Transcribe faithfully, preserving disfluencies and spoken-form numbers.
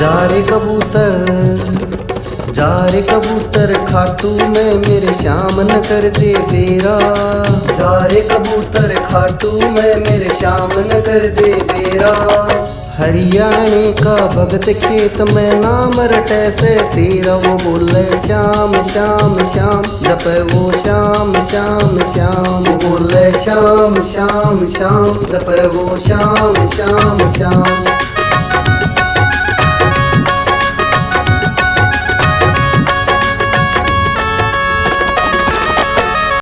जा रे कबूतर, जा रे कबूतर खाटू में, मेरे श्याम न कर दे बेरा। जा रे कबूतर खाटू में, मेरे श्याम न कर दे बेरा। हरियाणे का भगत खेत में नाम रटे से तेरा, वो बोले श्याम श्याम श्याम, जपे वो श्याम श्याम श्याम, वो बोले श्याम श्याम श्याम, जपे वो श्याम श्याम श्याम।